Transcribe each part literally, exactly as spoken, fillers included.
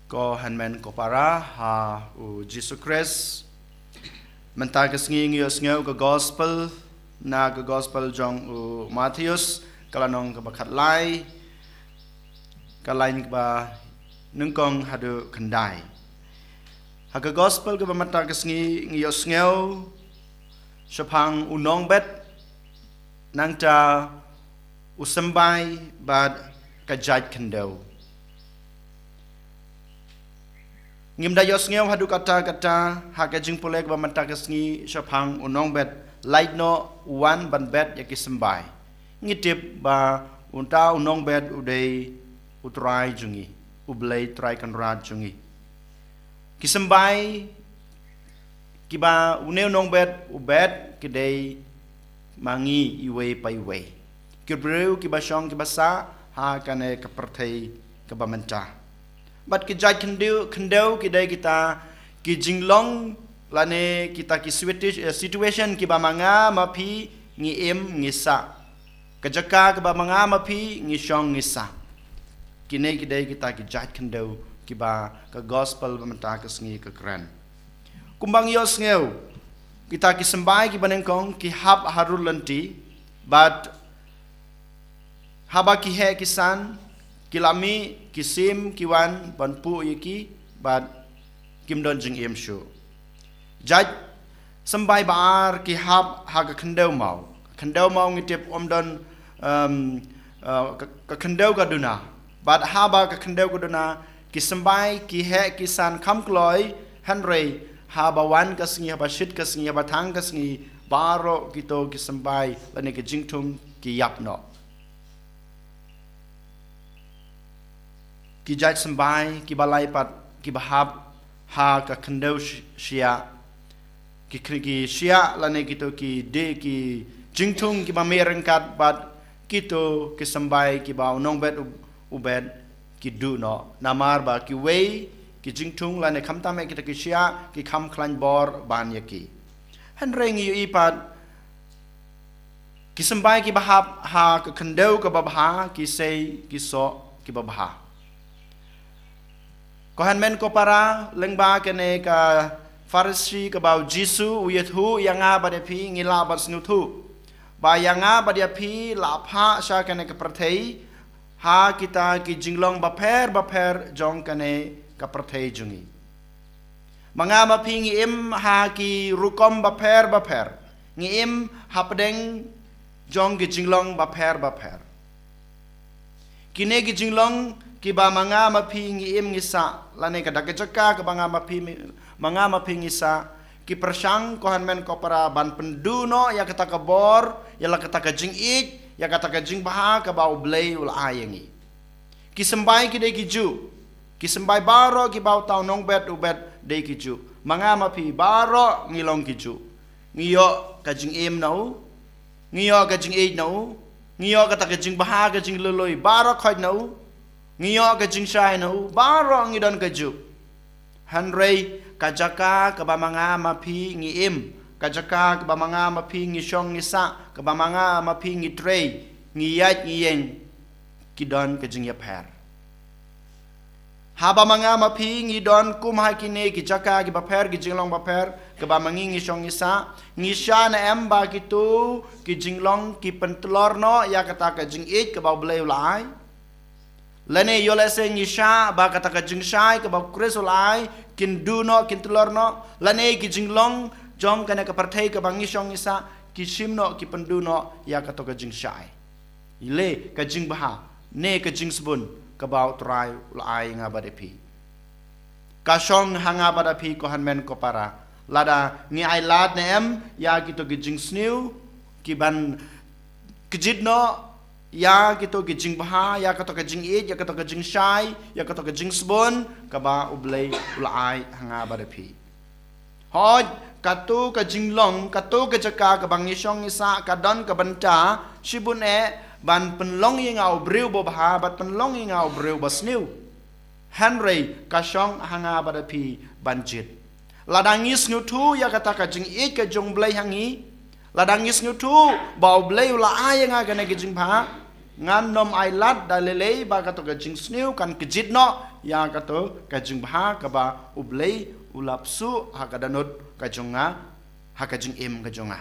Ko hynmen ko para ha u Jisu Khrist. Mynta ka sngi ngi ïohsngew ka gospel, na ka gospel jong u Mathaios, ka lynnong kaba khatlai, ka lain kaba nyngkong haduh khyndai. Ha ka gospel kaba mynta ka sngi ngi ïohsngew shaphang u nongbet, nangta u symbai bad ka jait khyndew. Ngim da ïohsngew haduh katta katta ha ka jingpule kaba mynta ka sngi shaphang u nongbet, lait noh u wan ban bet ïa ki symbai. Ngi tip ba uta u nongbet u dei u Trai jong ngi, u Blei Trai Kynrad jong ngi. Ki symbai kiba une u nongbet u bet ki dei ma ngi iwei pa iwei, ki briew kiba shong kiba sah ha kane ka pyrthei kaba mynta. Bad ki jait khyndew, khyndew ki dei kita ki jinglong lane kita ki situa-, eh, situation kiba ma nga ma phi ngi im ngi sah. Ka jaka kaba ma nga ma phi ngi shong ngi sah. Kine ki dei kita ki jait khyndew kiba ka gospel ba mynta ka sngi ka kren. Kumba ngi ïohsngew, kita ki symbai kiba nyngkong ki hap harud lynti, bad haba ki heh ki san, ki la mih ki sim ki wan ban puh ïa ki, bad kim don jingim shuh. Jait symbai ba ar ki hap ha ka khyndew maw. Khyndew maw ngi tip ym don, um, uh, ka, ka khyndew ka duna. Bad haba ka khyndew ka duna, ki symbai ki heh ki san kham kloi, hynrei haba wan ka sngi, haba shit ka sngi, haba thang ka sngi, baroh kito ki symbai lane ki jingthung ki ïap noh. Ki jait symbai kiba lai pat kiba hap ha ka khyndew shi-, shiah, ki khri-, ki shiah lane kito ki dei ki jingthung kiba mih ryngkat bad kito ki symbai kiba u nongbet u, u bet, ki duh noh. Namar ba kiwei ki jingthung lane khamtam eh kita ki shiah ki kham khlaiñ bor ban ïa ki. Hynrei ngi ïohi pat ki symbai kiba hap ha ka khyndew kaba bha ki sei ki soh kiba bha. Ko hynmen ko para, lyngba kane ka pharshi kaba u Jisu u ïathuh ïa nga bad ïa phi, ngi lah ban sngewthuh ba ïa nga bad ïa phi la phah sha kane ka pyrthei ha kita ki jinglong bapher bapher jong kane ka pyrthei jong ngi. Ma nga ma phi ngi im ha ki rukom bapher bapher. Ngi im hapdeng jong ki jinglong bapher bapher. Kine ki jinglong kiba ma nga ma phi ngi im ngi sah, lane ka da ka jaka kaba nga ma phi mi-, ma nga ma phi ngi sah, ki pyrshang ko hynmen ko para ban pynduh noh ïa kata ka bor, ïa la kata ka jingïeit, ïa kata ka jingbha kaba U Blei u la ai ïa ngi. Ki symbai ki dei ki juh. Ki symbai baroh kiba uta u nongbet u bet dei ki juh. Ma nga ma phi baroh ngi long ki juh. Ngi ïoh ka jingim na u. Ngi ïoh ka jingïeit na u. Ngi ïoh kata ka jingbha ka jinglului baroh khoit na u. Ngi ïoh ka jingshai na u. Baroh ngi don ka juh. Hynrei ka jaka kaba ma nga ma phi ngi im, ka jaka kaba ma nga ma phi ngi shong ngi sah, kaba ma nga ma phi ngi trei, ngi ïaid ngi ïeng, ki don ka jingïapher. Haba ma nga ma phi ngi don kum ha kine ki jaka kiba pher, ki jinglong bapher, kaba ma ngi ngi shong ngi sah, ngi shah ne em ba kito ki jinglong ki pyntlor noh ïa kata ka jingïeit kaba U Blei u la ai? Lane ïoh lehse ngi shah ba kata ka jingshai kaba U Khrist u la ai kin duh noh, kin tlor noh, lane ki jinglong jong kane ka pyrthei kaba ngi shong ngi sah ki shim noh, ki pynduh noh ïa kato ka jingshai? Ïaleh ka jingbha ne ka jingsbun kaba U Trai u la ai ïa nga bad ïa phi? Ka shong ha nga bad ïa phi ko hynmen ko para, lada ngi ai lad ne em ïa kito ki jingsniew ki ban kjit noh ïa kito ki jingbha, ïa kato ka jingïeit, ïa kato ka jingshai, ïa kato ka jingsbun kaba U Blei u la ai ha nga bad ïa phi? Hooid, kato ka jinglong, kato ka jaka kaba ngi shong ngi sah ka don ka bynta shibun eh ban pynlong ïa nga u briew ba bha, ban pynlong ïa nga u briew ba sniew. Hynrei ka shong ha nga bad ïa phi ban jied. Lada ngi sngewthuh ïa kata ka jingïeit ka jong U Blei ha ngi, lada ngi sngewthuh ba U Blei u la ai ïa nga kane ka jingbha, ngan nym ai lad da lei lei ba kato ka jingsniew kan kjit noh, ïa kato ka jingbha kaba U Blei u la pynsuh ha ka dohnud ka jong nga, ha ka jingim ka jong nga.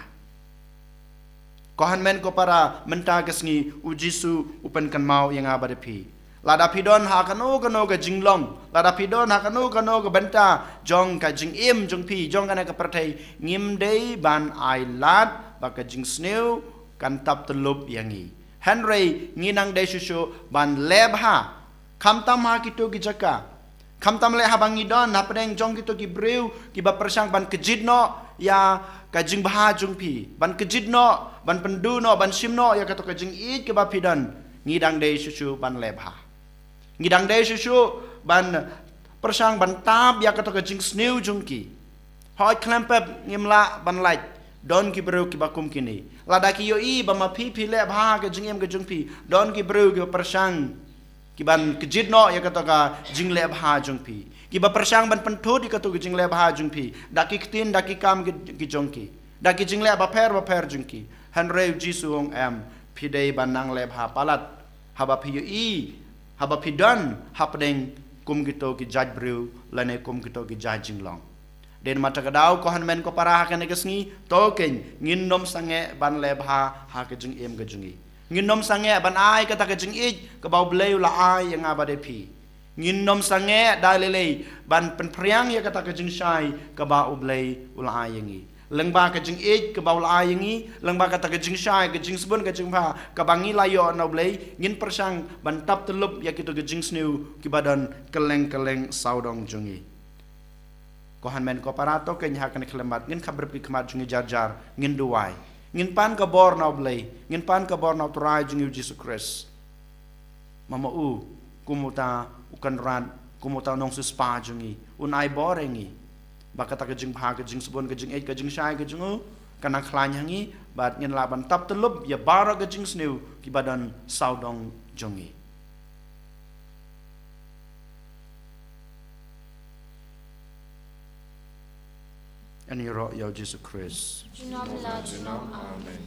Ko hynmen ko para, mynta ka sngi U Jisu u pynkynmaw ïa nga bad ïa phi. Lada phi don ha kano kano ka jinglong, lada phi don ha kano kano ka bynta jong ka jingim jong phi, jong kane ka pyrthei, ngim dei ban ai lad ba ka jingsniew kan tap tyllup ïa ngi. Hynrei ngi nang dei shuh shuh ban leh bha. Khamtam ha kito ki jaka, khamtam leh haba ngi don hapdeng jong kito ki briew kiba pyrshang ban kjit noh ïa ka jingbha jong phi, ban kjit noh, ban pynduh noh, ban shim noh ïa kato ka jingïeit kaba phi don, ngi dang dei shuh shuh ban leh bha. Ngi dang dei shuh shuh ban pyrshang ban tap ïa kato ka jingsniew jong ki. Hooid, khlem pep ngim lah ban lait, don ki briew kiba kum kine. Lada ki ïohi ba ma phi phi leh bha ka jingim ka jong phi, don ki briew kiba pyrshang, kiban kjit noh ïa kato ka jingleh bha jong phi, kiba pyrshang ban pynthut ïa kato ka jingleh bha jong phi da ki ktien, da ki kam ki, ki jong ki, da ki jingleh bapher bapher jong ki. Hynrei U Jisu u ong, em, phi dei ban nang leh bha palat haba phi ïohi, haba phi don hapdeng kum kito ki jait briew lane kum kito ki jait jinglong. Dei namar kata ka daw, ko hynmen ko para, ha kane ka sngi, to kein ngin nym sangeh ban leh bha ha ka jingim ka jong ngi. Ngin nym sangeh ban ai kata ka jingïeit kaba U Blei u la ai ïa nga bad ïa phi. Ngin nym sangeh da lei lei ban pynphriang ïa kata ka jingshai kaba U Blei u la ai ïa ngi. Lyngba ka jingïeit kaba u la ai ïa ngi, lyngba kata ka jingshai, ka jingsbun, ka jingbha kaba ngi la ïoh na U Blei, ngin pyrshang ban tap tyllup ïa kito ki jingsniew kiba don kylleng kylleng sawdong jong ngi. Ko hynmen ko para, to kein ha kane ka khyllipmat ngin khapbrip ki khmat jong ngi jar jar, ngin duwai, ngin pan ka bor na U Blei, ngin pan ka bor na U Trai jong ngi U Jisu Khrist. Ma ma u, kum uta u Kynrad, kum uta u Nongsiewspah jong ngi, un ai bor ïa ngi ba kata ka jingbha, ka jingsbun, ka jingïeit, ka jingshai ka jong u kan nang khlaiñ ha ngi, bad ngin lah ban tap tyllup ïa baroh ka jingsniew kiba don sawdong jong ngi. Ïaroh ïa U Jisu Khrist. Junom la junom. Amen.